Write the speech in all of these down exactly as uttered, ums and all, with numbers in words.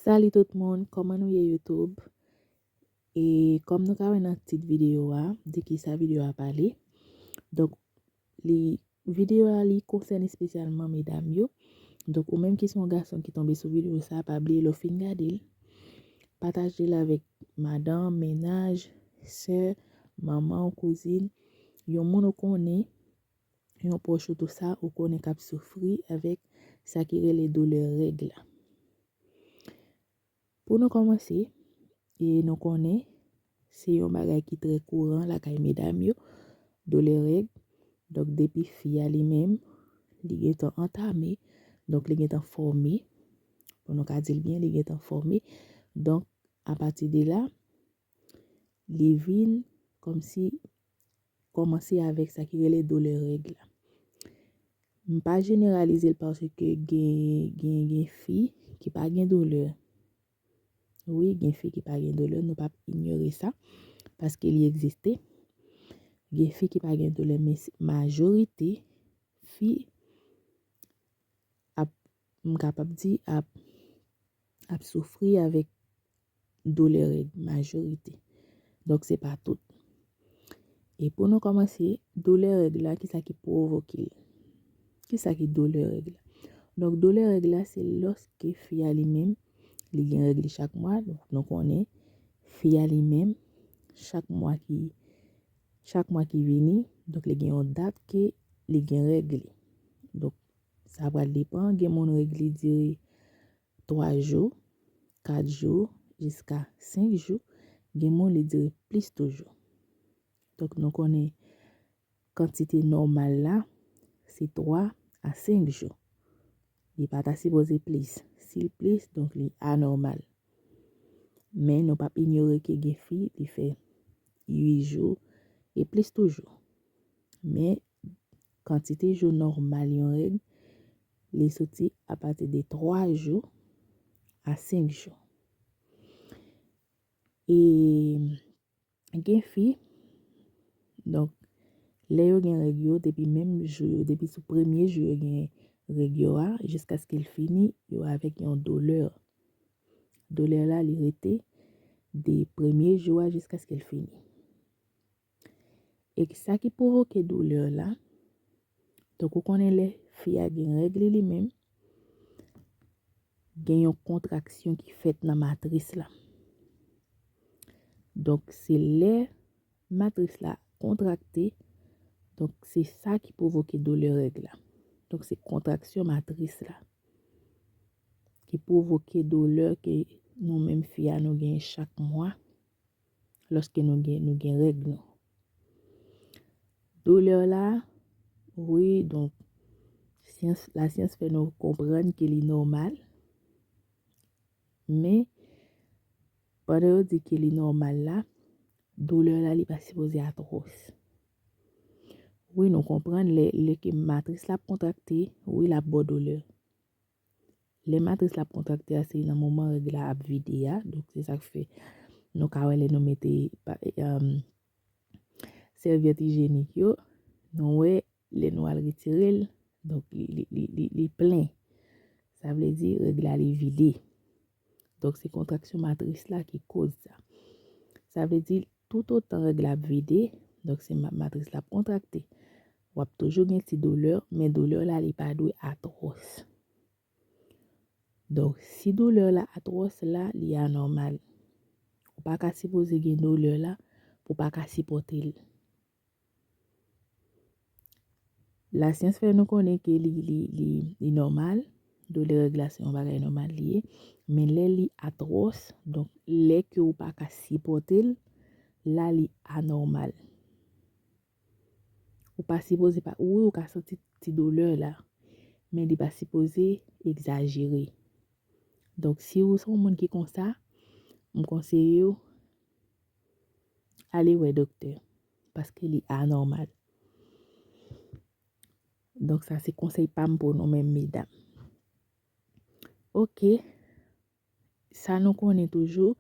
Salut tout moun, kòman nou ye YouTube? E kòm nou ka wè nan tit videyo a, de ki sa videyo a pale. Donk, li, videyo a li konsène espesyalman medam yo. Donk, ou menm ki se yon gason ki tonbe sou videyo sa, pa bliye lè w fin gade l, pataje l avèk madanm, mennaj, sè, manman w, kouzin, yon moun ou konnen, yon pwòch ou tou sa ou konnen k ap soufri avèk sa ki rele doulè règ la. Pou nou kòmanse, e nou konnen se yon bagay ki trè kouran lakay medam yo, doulè règ. Donk, depi fi a li menm, li gentan antame, donk, li gentan fòme, pou nou ka di l byen, li gentan fòme. Donk, apati de la, li vin kòmsi kòmanse avèk sa ki rele doulè règ la. M pa jeneralize l paske gen, gen, gen fi ki pa gen doulè. Wi, gen fi ki pa gen doulè, nou p ap inyore sa, paske li egziste. Gen fi ki pa gen doulè, men s-, majorite fi ap, m kapab di, ap, ap soufri avèk doulè règ, majorite. Donk, se pa tout. E pou nou kòmanse, doulè règ la, kisa ki pwovoke l? Kisa ki doulè règ la? Donk, doulè règ la, se lòske fi a li menm, li gen règ li chak mwa. Donk, nou konnen fi a li menm, chak mwa ki, chak mwa ki vini, donk, li gen yon dat ke li gen règ li. Donk, sa pral depann, gen moun règ li dire twa jou, kat jou, jiska senk jou, gen moun li dire plis toujou. Donk, nou konnen kantite nòmal la, se twa a senk jou. Li pa ta sipoze plis. Si l plis, donk, li anòmal. Men nou p ap inyore ke gen fi, li fè uit jou e plis toujou. Men kantite jou nòmal yon règ, li soti apati de twa jou a senk jou. E gen fi, donk, lè yo gen règ yo, depi menm jou yo, depi sou premye jou yo gen règ yo a, jiskaske l fini, yo avèk yon doulè. Doulè la, li rete de premye jou a jiskaske l fini. E sa ki pwovoke doulè la, donk, ou konnen lè fi a gen règ li, li menm, gen yon kontraksyon ki fèt nan matris la. Donk, se lè matris la kontrakte, donk, se sa ki pwovoke doulè règ la. Donk, se kontraksyon matris la ki pwovoke doulè ke nou menm fi a nou gen chak mwa lòske nou gen, nou gen règ nou. Doulè la, wi, donk, syans, lasyans fè nou konprann ke li nòmal. Men, pandan yo di ke li nòmal la, doulè la, li pa sipoze atwòs. Wi, nou konprann, lè, lè ke matris la ap kontrakte, wi, l ap ba w doulè. Lè matris la ap kontrakte a, se nan moman règ la ap vide a. Donk, se sa k fè nou ka wè lè nou mete pa, em, sèvyèt ijenik yo, nou wè lè nou al retire l, donk, li, li, li, li, li plen. Sa vle di, règ la, li vide. Donk, se kontraksyon matris la ki koz sa. Sa vle di, toutotan règ la ap vide, donk, se ma-, matris la ap kontrakte. W ap toujou gen ti doulè, men doulè la, li pa dwe atwòs. Donk, si doulè la atwòs la, li anòmal. Ou pa ka sipoze gen doulè la pou w pa ka sipòte l. Lasyans fè nou konnen ke li, li, li, li nòmal. Doulè règ la se yon bagay nòmal li ye. Men lè li atwòs, donk lè ke ou pa ka sipòte l, la li anòmal. Ou pa sipoze pa, wi, ou ka santi ti doulè la, men li pa sipoze egzajere. Donk, si ou se yon moun ki konsa, m konseye w ale wè doktè, paske li anòmal. Donk, sa se konsèy pa m pou nou menm medam. Oke, sa nou konnen toujou,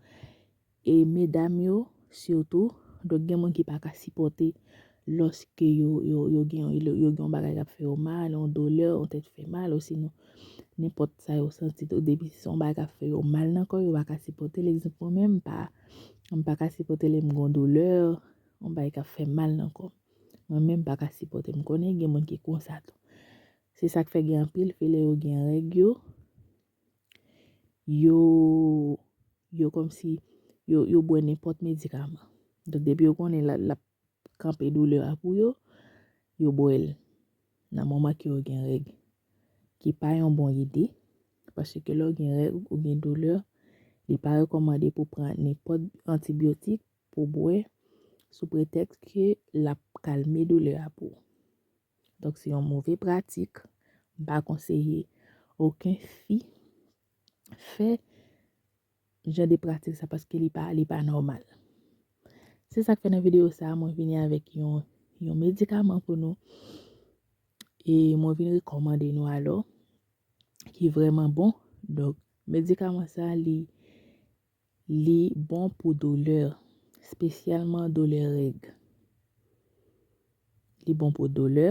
e medam yo, sitou, donk gen moun ki pa ka sipòte lòske yo, yo, yo gen, yo, yo gen yon bagay k ap fè yo mal, yon doulè, yon tèt fè mal, osinon nenpòt sa yo santi tou, depi se yon bagay k ap fè yo mal nan kò yo, yo pa ka sipòte l. Egzanp, mwen menm, m pa, m pa ka sipòte lè m gen yon doulè, yon bagay k ap fè m mal nan kò m. Mwen menm, m pa ka sipòte. M konnen gen moun ki konsa tou. Se sa k fè gen anpil fi lè yo gen règ yo, yo, yo kòmsi, yo, yo bwè nenpòt medikaman. Donk, depi yo konnen l ap, l ap kanpe doulè a pou yo, yo bwè l nan moman ke yo gen règ, ki pa yon bon ide, paske lè w gen règ ou gen doulè, li pa rekòmande pou pran nenpòt antibyotik pou bwè sou pretèks ke l ap kalme doulè a pou ou. Donk, se yon move pratik. M pa konseye okenn fi fè jan de pratik sa paske li pa, li pa nòmal. Se sa k fè nan videyo sa a, mwen vini avèk yon, yon medikaman pou nou. E mwen vin rekòmande nou alò, ki vrèman bon. Donk, medikaman sa a, li, li bon pou doulè, espesyalman doulè règ. Li bon pou doulè,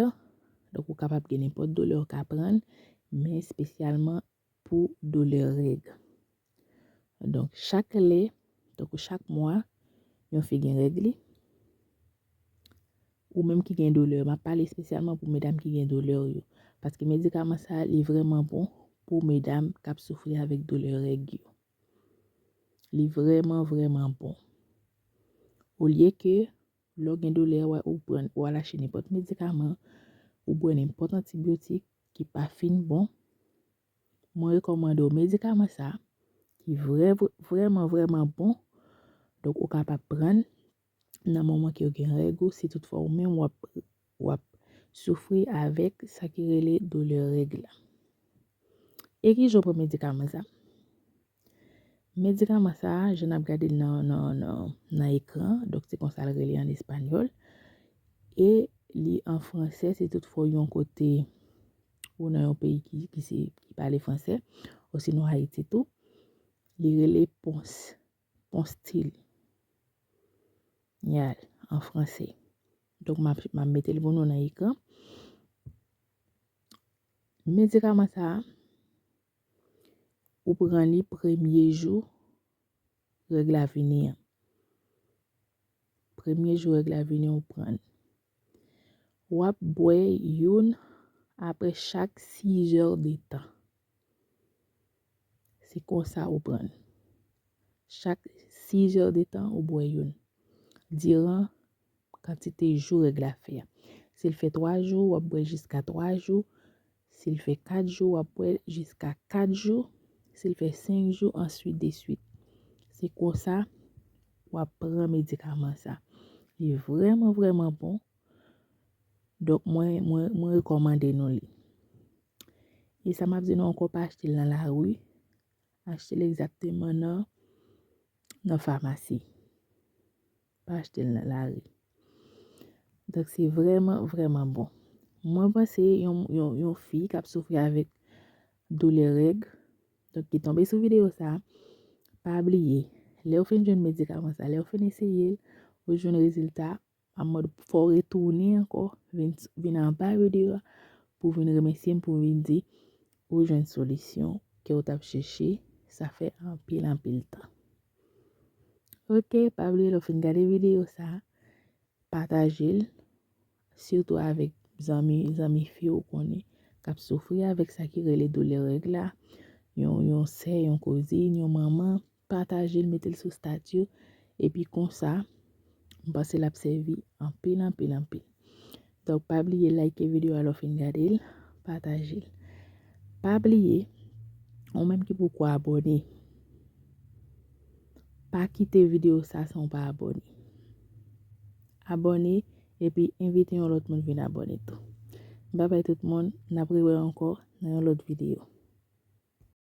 donk ou kapab gen nenpòt doulè ou ka pran l, men espesyalman pou doulè règ. Donk, chak lè, tankou chak mwa, yon fi gen règ li, ou menm ki gen doulè, m ap pale espesyalman pou medam ki gen doulè yo, paske medikaman sa a, li vrèman bon pou medam k ap soufri avèk doulè règ yo. Li vrèman, vrèman bon. Olye ke lè w gen doulè, w a, ou pran, w al achte nenpòt medikaman, ou bwè nenpòt antibyotik ki pa fin bon, mwen rekòmande w medikaman sa, ki vrè, vrèman, vrèman bon. Donk, ou kapab pran l nan moman ke w gen règ ou, si toutfwa ou menm w ap, w ap soufri avèk sa ki rele doulè règ la. E ki jan w pran medikaman sa? Medikaman sa, jan n ap gade l nan, nan, nan, nan ekran, donk se konsa l rele an espanyòl. E li an fransè, si toutfwa w yon kote ou nan yon peyi ki, ki se, ki pale fransè, osinon Ayiti tou, li rele Pons, Ponstil. Yeah, an fransè. Donk, m ap, m ap mete l pou nou nan ekran. Medikaman sa a, ou pran li premye jou règ la vini an. Premye jou règ la vini, ou pran l. W ap bwè youn apre chak sis è de tan. Se konsa ou pran l. Chak sis è de tan, ou bwè youn. Diran kantite jou règ la fè a. Si l fè twa jou, w ap bwè jiska twa jou. Si l fè kat jou, w ap bwè jiska kat jou. Si l fè senk jou, answit de swit. Se konsa w ap pran medikaman sa. Li vrèman, vrèman bon. Donk, mwen, mwen, mwen rekòmande nou li. E sa m ap di nou ankò, pa achte l nan lari. Achte l egzakteman nan, nan famasi. Pa achte l nan lari. Donk, se vrèman, vrèman bon. Mwen panse yon, yon, yon fi k ap soufri avèk doulè règ, donk, ki tonbe sou videyo sa, pa bliye, lè w fin jwenn medikaman sa, lè w fin eseye l, ou jwenn rezilta, a mòd fò w retounen ankò, vin, vin anba videyo a, pou vin remèsye m, pou vin di, ou jwenn solisyon ke w t ap chèche, sa fè anpil, anpil tan. Ok, pa bliye lè w fin gade videyo sa, pataje l, sitou avèk zanmi, zanmi fi w konnen k ap soufri avèk sa ki rele doulè règ la, yon, yon sè, yon kouzin, yon manman, pataje l, mete l sou stati w, epi konsa, m panse l ap sèvi anpil, anpil, anpil. Donk, pa bliye like videyo a lè w fin gade l, pataje l. Pa bliye, ou menm ki poko abòne, pa kite videyo sa san w pa abòne. Abòne, epi envite yon lòt moun vin abòne tou. Babay tout moun, n ap rewè ankò nan yon lòt videyo.